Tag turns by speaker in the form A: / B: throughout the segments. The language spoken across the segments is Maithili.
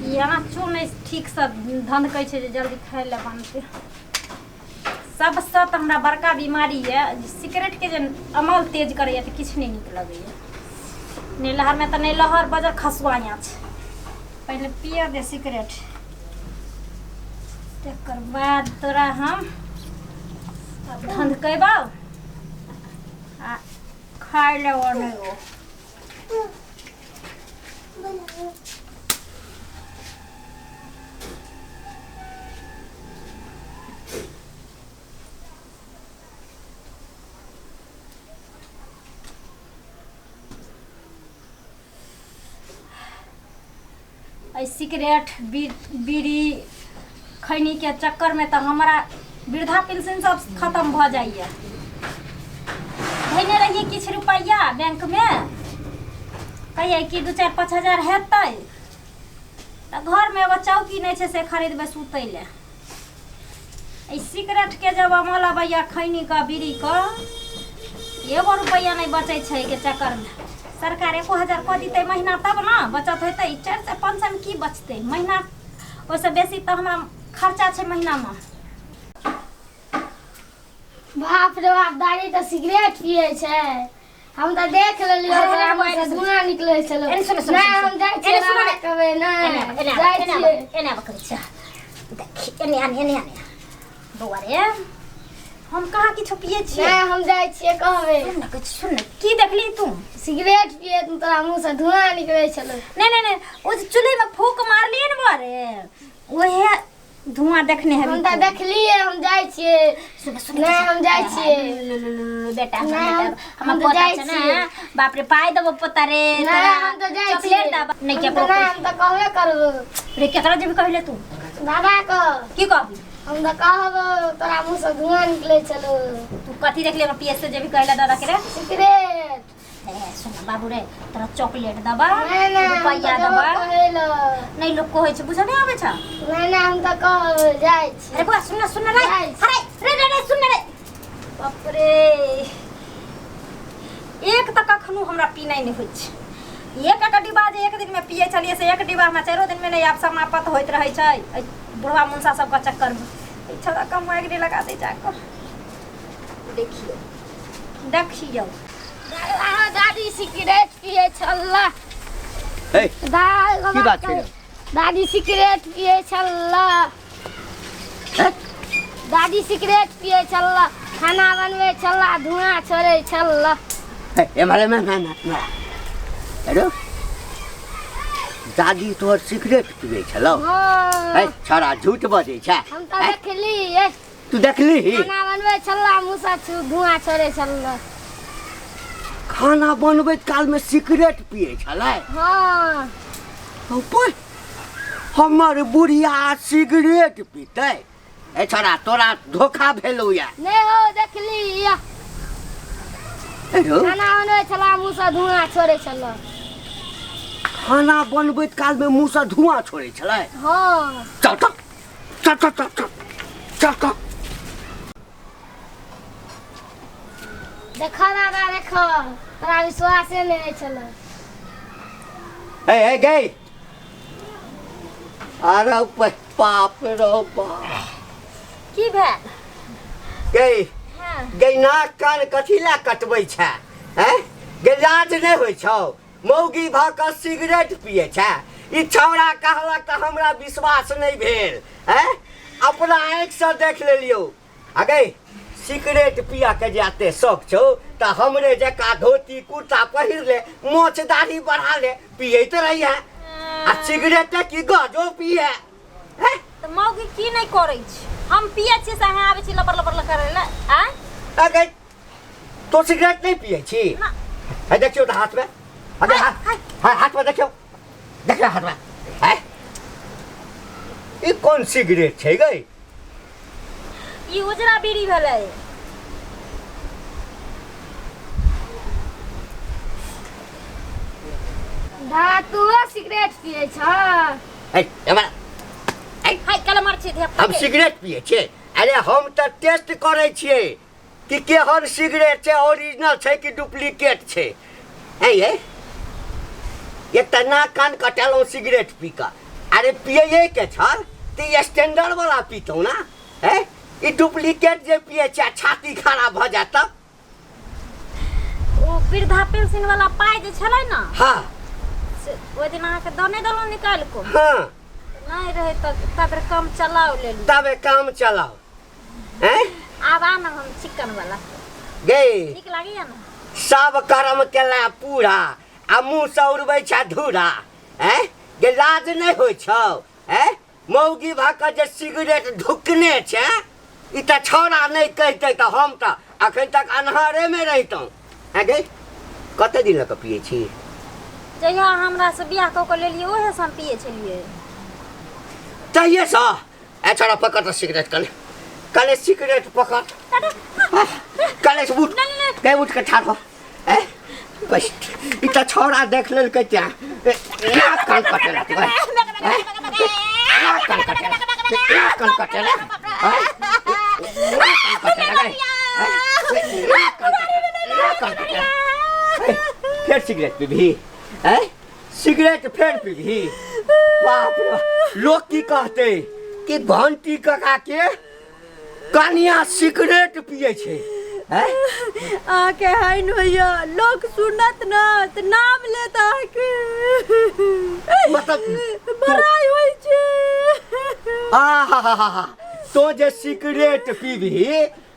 A: ई आँचो नहि ठीकसँ धधकै छै जे जल्दी खाय लए बनतै। सबसँ तऽ हमरा बड़का बीमारी यऽ जे सिगरेटके जे अमल तेज करैए तऽ किछु नहि नीक लगैए। नहि लहरमे तऽ नहि लहर बजर खसुआ आँच। पहिले पियऽ दे सिगरेट, तकर बाद तोरा हम आब धधकेबौ आ खाय लए अनेबौ। एहि सिगरेट बीड़ी खैनीके चक्करमे तऽ हमरा वृद्धा पेंशन सब खतम भऽ जाइए। धैने रहियै किछु रुपैआ बैंकमे, कहियै कि 2 4 5 हजार हेतै तऽ घरमे एगो चौकी नहि छै से खरीदबै सुतै लए। एहि सिगरेटके जब अमल अबैए खैनीके बीड़ीके, एगो रुपैआ नहि बचै छै एहिके चक्करमे। सरकार 1000 कऽ दितै महीना तब ने बचत होइतै। 400 500मे की बचतै महीना? ओहिसँ बेसी तऽ हमरा खर्चा छै महीनामे।
B: बाप रे बाप, दादी तऽ सिगरेट पियै छै। हम तऽ देख लेलियै,
A: अरे,
B: ओकरा
A: अरे,
B: मुँह से
A: अरे,
B: धुआं निकलै छलै।
A: एने सुन, सुन,
B: नहि,
A: सुन,
B: हम जाइ छियै
A: एने सुन
B: बाबा
A: ने।
B: कहबै
A: एने
B: नहि
A: आब, एने आब,
B: जाइ
A: एने आब,
B: छियै।
A: एने आब कहै छै। देखी, एने आने, एने आने। बौआ रे, हम कहाँ किछो पियै छियै?
B: नहि, हम जाइ छियै कहबै।
A: सुन ने, कहै छी, सुन ने, की देखली तू?
B: सिगरेट पियै तोरा मुँह से धुआं निकलै छलै।
A: नहि नहि नहि, ओ जे चूल्हीमे फूक मारलियै ने बौआ रे, ओहे धुआं देखने हेबी
B: हम तऽ
A: तू।
B: देखलियै, हम जाइ छियै।
A: सुन सुन,
B: नहि, हम जाइ छियै।
A: बेटा,
B: नहि,
A: हमर
B: हम तऽ
A: पोता
B: जाइ
A: छै ने।
B: छियै।
A: बाप रे, पाइ देबो पोता रे।
B: नहि,
A: तोरा
B: हम तऽ जाइ
A: चॉकलेट
B: छियै।
A: देबो। नहि
B: हम
A: केकरो
B: तऽ नहि, हम तऽ कहबे करबो।
A: रे, केकरा जेबी कहले तू?
B: दादा के।
A: की कहबी?
B: हम तऽ कहबो तोरा मुँह से धुआं निकलै छलो।
A: तू कथी देखले हमरा पीएस से जेबी कहले दादा के रे?
B: सिगरेट।
A: ए सुन बाबू रे, तोरा चॉकलेट देबा,
B: नहि नहि, हम
A: रुपैआ
B: तऽ जेबो
A: देबा।
B: कहै लए।
A: नहि, लोक कहै छै, बुझल नहि आबै छ।
B: नहि नहि, हम तऽ कहबै, जाइ छी।
A: अरे बौआ, सुन ना, सुन ना रे।
B: जाइ छी।
A: अरे रे रे रे, सुन ना रे। बाप रे, एक तऽ कखनो हमरा पीनाइ नहि होइ छै। एक एक डिब्बा जे एक दिनमे पियै छलियै से एक डिब्बा हमरा चारिओ दिनमे नहि आब समाप्त होइत रहै छै एहि बुढ़वा मुनसा सबके चक्करमे। ई छौड़ा कम आगि नहि लगा दै जाकऽ। देखियौ देखियौ।
B: अहाँ दादी सिगरेट पियै छल्ला।
C: ए, की बात छै रे?
B: दादी सिगरेट पियै छल्ला।
C: हैं?
B: दादी सिगरेट पियै छल्ला, खाना बनबै छल्ला, धुआं छोड़ै छल्ला।
C: ए, एम्हर एम्हर एम्हर एम्हर। हेलो, दादी तोहर सिगरेट पिबै छलौ?
B: हँ।
C: ए छौड़ा, झूठ बजै छै।
B: हम तऽ
C: हैं?
B: देखलियै।
C: तू देखली?
B: खाना बनबै छल्ला, मुँह से धुआं छोड़ै छल्ला।
C: खाना बनबैत कालमे सिगरेट पियै छलै?
B: हँ।
C: ऊपर हमर बुढ़िया सिगरेट पीतै? ए छौड़ा, तोरा धोखा भेलौ या।
B: नहि हो, देखली या।
C: ए रौ,
B: खाना बनबै छला, मुँह से धुआं छोड़ै छला।
C: खाना बनबैत कालमे मुँहसँ धुआं छोड़ै छलै?
B: हँ।
C: चल चल चल चल चल चल चल चल।
B: देखो दादा, देखो, तोरा विश्वासे नहि होइ छलो।
C: ए ए गई, अरे बाप रो बाप।
A: की भेल?
C: गई।
A: हँ।
C: गई, नाक कान कथी लए कटबै छै? हैं गई, लाज नहि होइ छौ? मौगी भऽ कऽ सिगरेट पियै छै? ई छौड़ा कहलक तऽ हमरा विश्वास नहि भेल। हैं, अपना आँखिसँ देख लेलियौ। आ गई, सिगरेट पिया के जे एते शौक छौ तऽ हमरे जकाँ धोती कुर्ता पहिर ले, मोछ दाढ़ी बढ़ा ले, पियैत रहिहे। आ सिगरेट की गजो पिए हैं?
A: तऽ मौगी की नहि करै छै? हम पियै छियै से अहाँ आबै छी लबर लबर करै लए आँय?
C: आ गई, तो सिगरेट नहीं पिए छी?
A: ना।
C: है देखियो तऽ हाथ में, अरे
A: हाय,
C: हाथ, हाय, हाथ में देखियो, देखियो हाथ में है। ई कोन सिगरेट छै गई?
A: ई उजरा बीड़ी भेलै।
B: दादा, तूहो सिगरेट पियै छ?
C: है हमरा
A: हाय, कलमर छी धिया।
C: हम सिगरेट पिए छियै? अरे हम तऽ टेस्ट करै छियै कि केहन सिगरेट छै, ओरिजिनल छै कि डुप्लीकेट छै। है ये, एक तऽ नाक कान कटेलहुँ सिगरेट पी कऽ। अरे पियैए के छल तऽ ई स्टैंडर्ड वाला पीतहुँ ना। हैं, ई डुप्लीकेट जे पियै छै आ छाती खराब भऽ जायत तब।
A: ओ वृद्धा पेंशन वाला पाइ जे छलै ने,
C: हाँ,
A: से ओहि दिन अहाँके दऽ नहि देलहुँ निकालि कऽ?
C: हाँ।
A: नहि रहै तऽ तब कम चलाओ लेली।
C: तबे काम चलाओ। हैं,
A: आब आनब हम चिकन वाला।
C: गे
A: नीक लागैया ने?
C: सब कर्म केला पूरा आ मुँह से उड़बै छै धूरा। हैं गे, लाज नहि होइ छौ? हैं, मौगी भऽ कऽ जे सिगरेट ढुकने छै, ई तऽ छौड़ा नहि कहितै तऽ हम तऽ अखन तक अन्हारेमे रहितहुँ। हैं गे, कते दिन लऽ कऽ पियै छी?
A: जहिया हमरा से बियाह कऽ कऽ लेलियै ओहे से हम पियै छलियै।
C: तहिएसँ? ए छोड़ा, पकड़ तऽ सिगरेट, कने कने सिगरेट पकड़, कने उठ गए, उठ के ठाढ़ हो। ए बस, ई तऽ छौड़ा देख लेलकै तेँ नाक कान कटेलक। नाक कान कटेलक, नाक कान कटेलक, नाक कान कटेलक, नाक कान नाक कान कटेलक। फेर सिगरेट पीबही? हैं, सिगरेट फेर पीबही? बाप रे बाप, लोग की कहते कि घंटी काका के कनिया सिगरेट पिए छै। हैं,
D: अहाँके हैन होइया, लोक सुनत न तऽ नाम लेत अहाँके।
C: मतलब
D: बड़ाई होइ छै।
C: आहा, तो जे सिगरेट पीबही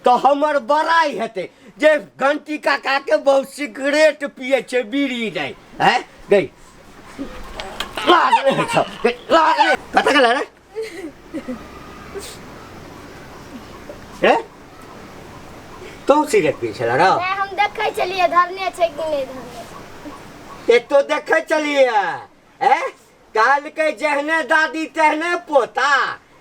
C: तऽ हमर बड़ाई हेतै जे घंटी काका के बहुत सिगरेट पिए छै, बीड़ी नहि। हैं गई, लाज नहि होइ छौ? गई, लाज नहि? कतऽ गेलै रे? रे तू सिगरेट पिए छला रे?
B: नहि, हम देखै छलियै धरने छै कि नहि धरने छै।
C: एतो देखै छलियै। ए कहलकै जेहने दादी तेहने पोता।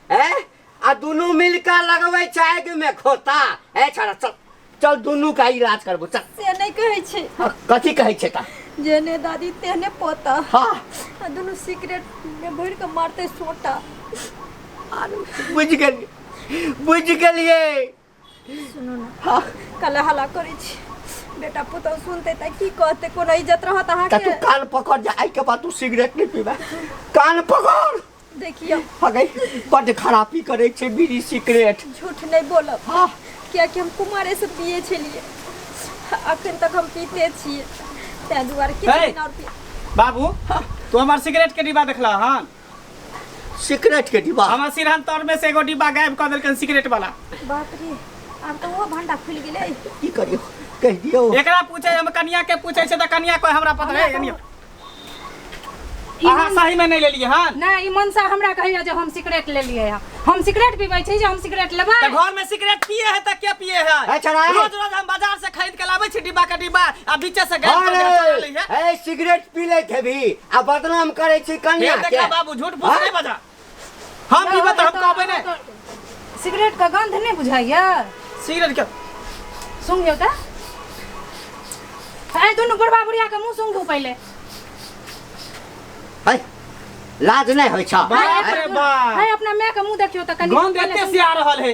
C: ए आ दुनू मिलकर लगबै छै आगिमे खोता। ए छड़ा, चल चल, दुनू का इलाज करबो, चल।
D: से नहि कहै छै।
C: हाँ, कथी कहै छै तऽ?
D: जेहने दादी तेहने पोता।
C: हाँ।
D: आ दुनू सिगरेट मे भरि कऽ मारतै सोटा।
C: आर बुझि गेलियै, बुझि गेलियै।
D: सुनू ने।
C: हाँ।
D: कला हला करै छी, बेटा पुतहु सुनतै तऽ की कहतै? कोनो इज्जत रहत
C: तऽ
D: अहाँके?
C: तू कान पकड़ जा, आइ के बाद तू सिगरेट नहीं पीबे, कान पकड़।
D: देखियौ।
C: हगै, बड्ड खराबी करै छै बीड़ी सिगरेट।
D: झूठ नहि बोलब।
C: हाँ।
D: कियाकि हम कुमारे से पिए छलियै, अखन तक हम पीते छियै, ताहि दुआरे किछु
E: हे!
D: दिन आओर पी।
E: बाबू, तू हमार सिगरेट के डिब्बा देखला हन?
C: सिगरेट के डिब्बा?
E: हमार सिरहन तर में से एगो डिब्बा गायब कर देलकन सिगरेट वाला।
A: बाप रे, आब तऽ ओहो भंडा खुलि गेलै।
C: की करियौ, कहि दियौ।
E: एकरा पूछे, हम कनिया के पूछे छै तऽ कनिया कोई हमरा पता है। कनिया, अहाँ सही में नहीं लेलिए हन?
F: नहि, ई मनसा हमरा कहैया जे हम सिगरेट लेलियै हँ। हम सिगरेट पीबै छी जे हम सिगरेट लेबै?
E: तऽ घर में सिगरेट पिए है तऽ के पिए है?
C: ए छड़ा, ए।
E: रोज रोज हम बाजार से खरीद के लाबै छी डिब्बा के डिब्बा आ बीचे से गायब कर के चला लै है।
C: ए, सिगरेट पी लैत हेबी आ बदनाम करै छी कन्या
E: हे
C: के।
E: देखा बाबू, झूठ फूस नहीं बजा। हम पीबै तऽ हम कहबै नहि।
F: सिगरेट के गंध नहि बुझाइया?
E: सिगरेट के
F: सुंघियौ तऽ। ए दुनू बुढ़बा बुढ़िया के मुंह सुंघू पहिले।
C: है, लाज नहि होइ छौ?
E: बाप रे बाप।
F: है, अपना माय के मुंह देखियौ तऽ कनि।
E: गंध एते से आ रहल है।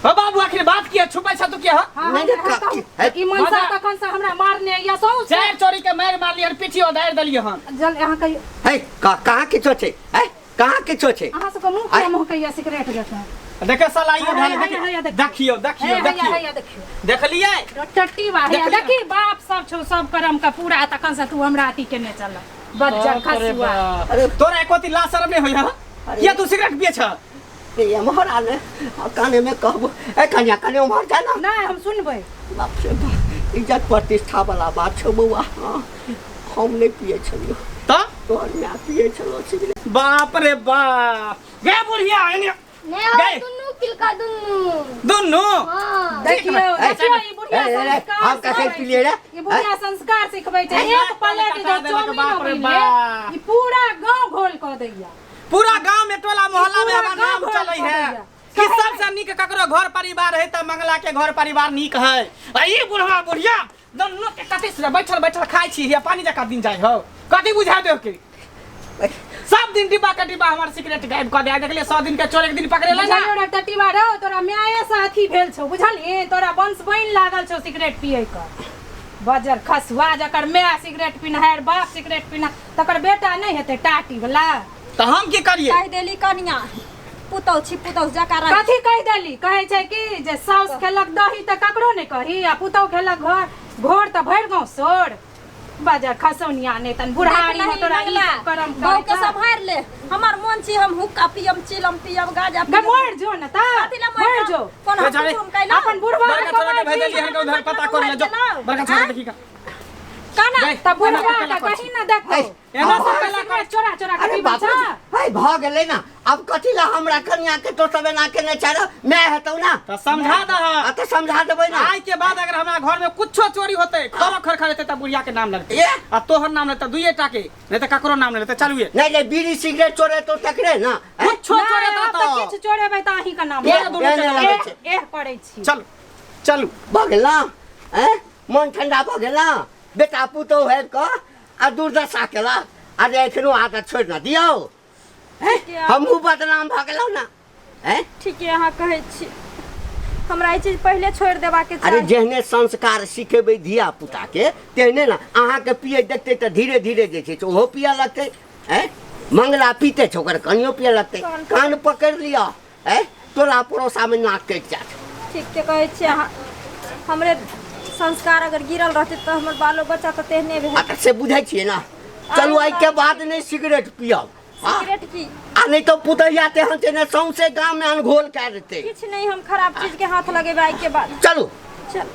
E: हो बाबू, आखिर बात किया छुपै छ तू? किया?
F: हाँ,
C: नहि, नहि,
F: हाँ,
C: काकी,
F: कहू।
C: है।
F: ई मनसा
E: मजा-
F: तखन से हमरा मारने या सौंसे
E: चारि चोरी के मारि मारलियै हन, पीठियो दारि देलियै हन।
F: जल अहाँ कहियौ।
C: है, कहाँ किछो छै? है, कहाँ किछो छै?
F: अहाँ सबके मुंह किया महकैया सिगरेट जकाँ?
E: देखे साला इहो
F: है,
E: ढाल।
F: है, है,
E: देखियौ
F: देखियौ।
E: देखियौ देखियौ।
F: हे,
E: देखियौ।
F: हैया, देखियौ।
E: देखलियै?
F: टट्टी बा हैया।
E: देखलियै।
F: देखी, बाप सब छौ, सब करम के पूरा तखन से तू हमरा अथी केने चल बज्जर खसुआ।
C: अरे
E: तोरा एको ती लाज शरम नहि होइया? किया तू सिगरेट पिए छ?
C: एम्हर आ ने, आ काने में कहबो। ए कन्या, कने उम्हर जा ना।
F: नहि, हम सुनबै।
C: बाप रे बाप, इज्जत प्रतिष्ठा वाला बात छौ बौआ। हाँ, हम नहि पिए छलियौ।
E: तऽ
C: तोहर माय पिए छलो सिगरेट।
E: बाप रे बाप, गे बुढ़िया एने।
B: नहि हो।
E: गई।
B: दुनू पिलका दुनू।
E: दुनू?
B: हाँ।
F: देखियौ,
C: ए,
F: देखियौ, ई बुढ़िया
C: ए, ए, ए,
F: संस्कार
C: हम कखन
F: सिखबै
C: पिलियै रे?
F: छै। ई बुढ़िया संस्कार सिखबै छै।
E: ए?
F: एक प्लेट
E: कटा
F: जो
E: देलक,
F: चाउमीन
E: बाप रे
F: अबैले,
E: बाप।
F: ई पूरा गांव घोल कऽ दैया।
E: पूरा गांव में टोला मोहल्ला में
F: पूरा
E: हमर नाम
F: गाँव
E: चलै
F: घोल
E: है
F: कऽ दैया।
E: कि सबसे नीक ककरो घर परिवार है तऽ मंगला के घर परिवार नीक है। आ ई बुढ़वा बुढ़िया दुनू के कथी से बैठल बैठल खाइ छी हिया पानी जकाँ दिन जाइ हो। कथी बुझा देव के सब दिन डिब्बा के डिब्बा हमर सिगरेट गायब कऽ दे। देखलियै, 100 दिन के चोर एक दिन पकड़ेला ना।
F: बुझलियौ रे टटीबा रौ, तोरा माये से अथी भेल छौ, बुझलही? तोरा वंश बनि लागल छौ सिगरेट पियै के। बजर खसुआ जकर माय सिगरेट पिनहार बाप सिगरेट पिना तकर बेटा नहि हेतै टाटी वाला।
E: तऽ हम की करिए?
D: कहि देली कनिया पुतहु छी पुतहु जकाँ रह।
F: कथी कहि देली? कहै छै कि जे साउस खेलक दही तऽ ककरो नहि कही आ पुतहु खेलक घर घोर तऽ भरि गाँव सोर। बजर खसौनिया नहि तन बुढ़ारी में तोरा ई सब करम
D: बहू के
F: करै छौ।
D: सम्हारि ले, हमर मोन छी हम हुक्का पियम चिलम पियम गाजा
F: गे
D: पियम।
F: मरि जो न तऽ,
D: कथी लए मरि
F: मरि जो।
D: कोन हम
E: बेचारे-
D: कुटुम कैलहुँ?
F: अपन बुढ़वा
E: बड़का
F: के
E: छोरा के
F: कमाइ
E: भेजलियै हन उधर पता कर ले जो, बड़का छोरा देखी का
D: काना
E: गई,
F: तऽ बुढ़वा
E: एना
F: के
E: कला
F: कही न देखो।
E: एना से कला
F: सिगरेट चोरा चोरा के
C: अरे
F: पीबै
C: बाप रे,
F: छौ।
C: है भऽ गेलै ना, आब कथी ला हमरा कनिया के तो सब एना केने छै रे? माय हेतौ ना।
E: तऽ समझा दह।
C: आ तऽ समझा देबै ना।
E: आइ के बाद अगर हमरा घर में कुछो चोरी होते, खरो खर खर तऽ बुढ़िया के नाम लगते
C: ए?
E: आ तोहर नाम लेते दुइये टा के, नहीं तऽ ककरो नाम नहीं लेते। चलुए।
C: नहीं नहीं, बीड़ी सिगरेट चोरे तो तकरे ना, हैं?
E: कुछो
F: नहि,
E: चोरे
F: आब तऽ
E: तऽ
F: किछु चोरेबै तऽ अहींके नाम
C: ए,
F: लेब।
C: ए, नहि लगै छै।
F: एह करै छी।
E: चलू चलू।
C: भऽ गेल ना, हैं? मन ठंडा भऽ गेल ना? बेटा पुतोहु आबि कऽ आ दुर्दशा केलक। अरे एखनो आदत छोड़ि न दियौ, हैं? हमहूँ बदनाम भऽ गेलहुँ ना, हैं?
D: ठीके अहाँ कहै छी, हमरा ई चीज पहिले छोड़ि देबाके
C: अरे
D: चाही।
C: जेहने संस्कार सिखेबै धिया पुताके तेहने ने अहाँके पियै देखतै तऽ धीरे धीरे जे छै से ओहो पियऽ लगतै। हैं? मंगला पीते छै, ओकर कनियो पियऽ लगतै। कान पकड़ि लिअ, हैं? टोला पड़ोसामे नाक कटि जायत।
D: ठीक के कहै छी अहाँ, हमरे संस्कार अगर गिरल रहतै तऽ हमर बालो बच्चा तऽ तेहने भेल।
C: आ तऽ से बुझै छियै ना। चलू एहिके बाद नहि सिगरेट पियब। हाँ?
D: सिगरेट की
C: आ नहि तऽ पुतहिया तेहन छै ने सौंसे गाममे अनघोल कए देतै।
D: किछु नहि, हम खराब चीज के हाथ लगेबै आइ के बाद।
C: चलू।
D: चल।